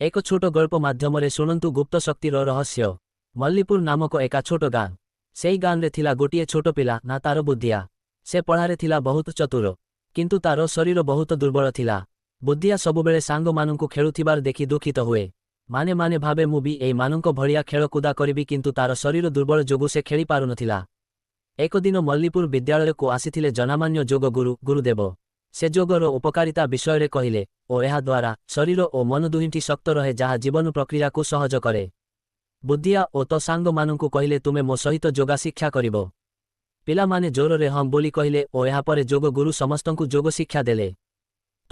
ଏକ ଛୋଟ ଗଳ୍ପ ମାଧ୍ୟମରେ ଶୁଣନ୍ତୁ ଗୁପ୍ତ ଶକ୍ତିର ରହସ୍ୟ। ମଲ୍ଲିପୁର ନାମକ ଏକା ଛୋଟ ଗାଁ। ସେଇ ଗାଁରେ ଥିଲା ଗୋଟିଏ ଛୋଟ ପିଲା, ନା ତାର ବୁଦ୍ଧିଆ। ସେ ପଢ଼ାରେ ଥିଲା ବହୁତ ଚତୁର, କିନ୍ତୁ ତାର ଶରୀର ବହୁତ ଦୁର୍ବଳ ଥିଲା। ବୁଦ୍ଧିଆ ସବୁବେଳେ ସାଙ୍ଗମାନଙ୍କୁ ଖେଳୁଥିବାର ଦେଖି ଦୁଃଖିତ ହୁଏ। ମାନେ ମାନେ ଭାବେ, ମୁଁ ବି ଏଇ ମାନଙ୍କ ଭଳିଆ ଖେଳକୁଦା କରିବି। କିନ୍ତୁ ତାର ଶରୀର ଦୁର୍ବଳ ଯୋଗୁଁ ସେ ଖେଳି ପାରୁନଥିଲା। ଏକଦିନ ମଲ୍ଲିପୁର ବିଦ୍ୟାଳୟକୁ ଆସିଥିଲେ ଜନାମାନ୍ୟ ଯୋଗ ଗୁରୁ ଗୁରୁଦେବ। ସେ ଯୋଗର ଉପକାରିତା ବିଷୟରେ କହିଲେ ଓ ଏହା ଦ୍ୱାରା ଶରୀର ଓ ମନ ଦୁହିଁଟି ଶକ୍ତ ରହେ, ଯାହା ଜୀବନ ପ୍ରକ୍ରିୟାକୁ ସହଜ କରେ। ବୁଦ୍ଧିଆ ଓ ତ ସାଙ୍ଗମାନଙ୍କୁ କହିଲେ, ତୁମେ ମୋ ସହିତ ଯୋଗା ଶିକ୍ଷା କରିବ? ପିଲାମାନେ ଜୋରରେ ହଁ ବୋଲି କହିଲେ ଓ ଏହାପରେ ଯୋଗ ଗୁରୁ ସମସ୍ତଙ୍କୁ ଯୋଗ ଶିକ୍ଷା ଦେଲେ।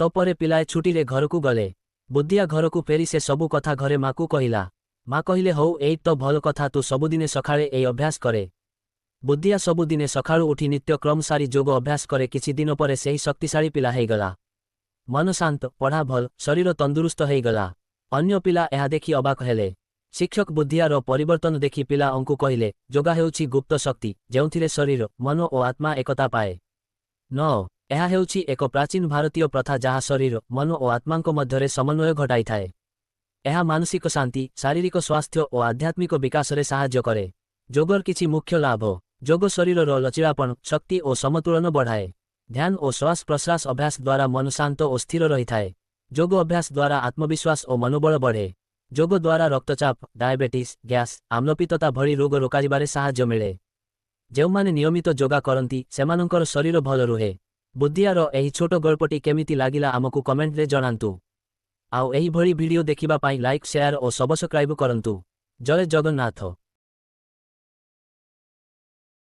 ତପରେ ପିଲାଏ ଛୁଟିରେ ଘରକୁ ଗଲେ। ବୁଦ୍ଧିଆ ଘରକୁ ଫେରି ସେ ସବୁ କଥା ଘରେ ମାକୁ କହିଲା। ମା କହିଲେ, ହଉ, ଏଇ ତ ଭଲ କଥା, ତୁ ସବୁଦିନେ ସକାଳେ ଏଇ ଅଭ୍ୟାସ କରେ। ବୁଦ୍ଧିଆ ସବୁଦିନେ ସକାଳୁ ଉଠି ନିତ୍ୟକ୍ରମ ସାରି ଯୋଗ ଅଭ୍ୟାସ କରେ। କିଛି ଦିନ ପରେ ସେହି ଶକ୍ତିଶାଳୀ ପିଲା ହେଇଗଲା। ମନ ଶାନ୍ତ, ପଢ଼ା ଭଲ, ଶରୀର ତନ୍ଦୁରୁସ୍ତ ହେଇଗଲା। ଅନ୍ୟ ପିଲା ଏହା ଦେଖି ଅବାକ ହେଲେ। ଶିକ୍ଷକ ବୁଦ୍ଧିଆର ପରିବର୍ତ୍ତନ ଦେଖି ପିଲାଙ୍କୁ କହିଲେ, ଯୋଗା ହେଉଛି ଗୁପ୍ତ ଶକ୍ତି, ଯେଉଁଥିରେ ଶରୀର, ମନ ଓ ଆତ୍ମା ଏକତା ପାଏ। 9। ଏହା ହେଉଛି ଏକ ପ୍ରାଚୀନ ଭାରତୀୟ ପ୍ରଥା, ଯାହା ଶରୀର, ମନ ଓ ଆତ୍ମାଙ୍କ ମଧ୍ୟରେ ସମନ୍ୱୟ ଘଟାଇଥାଏ। ଏହା ମାନସିକ ଶାନ୍ତି, ଶାରୀରିକ ସ୍ୱାସ୍ଥ୍ୟ ଓ ଆଧ୍ୟାତ୍ମିକ ବିକାଶରେ ସାହାଯ୍ୟ କରେ। ଯୋଗର କିଛି ମୁଖ୍ୟ ଲାଭ। ଯୋଗ ଶରୀରର ଲଚିଳାପଣ, ଶକ୍ତି ଓ ସମତୁଳନ ବଢ଼ାଏ। ଧ୍ୟାନ ଓ ଶ୍ୱାସ ପ୍ରଶ୍ୱାସ ଅଭ୍ୟାସ ଦ୍ୱାରା ମନ ଶାନ୍ତ ଓ ସ୍ଥିର ରହିଥାଏ। ଯୋଗ ଅଭ୍ୟାସ ଦ୍ୱାରା ଆତ୍ମବିଶ୍ୱାସ ଓ ମନୋବଳ ବଢ଼େ। ଯୋଗ ଦ୍ୱାରା ରକ୍ତଚାପ, ଡାଇବେଟିସ୍, ଗ୍ୟାସ୍, ଆମ୍ଲପିତ୍ତତା ଭଳି ରୋଗ ରୋକାଯିବାରେ ସାହାଯ୍ୟ ମିଳେ। ଯେଉଁମାନେ ନିୟମିତ ଯୋଗା କରନ୍ତି, ସେମାନଙ୍କର ଶରୀର ଭଲ ରୁହେ। ବୁଦ୍ଧିଆର ଏହି ଛୋଟ ଗଳ୍ପଟି କେମିତି ଲାଗିଲା, ଆମକୁ କମେଣ୍ଟରେ ଜଣାନ୍ତୁ। ଆଉ ଏହିଭଳି ଭିଡ଼ିଓ ଦେଖିବା ପାଇଁ ଲାଇକ୍, ସେୟାର ଓ ସବସ୍କ୍ରାଇବ କରନ୍ତୁ। ଜୟ ଜଗନ୍ନାଥ।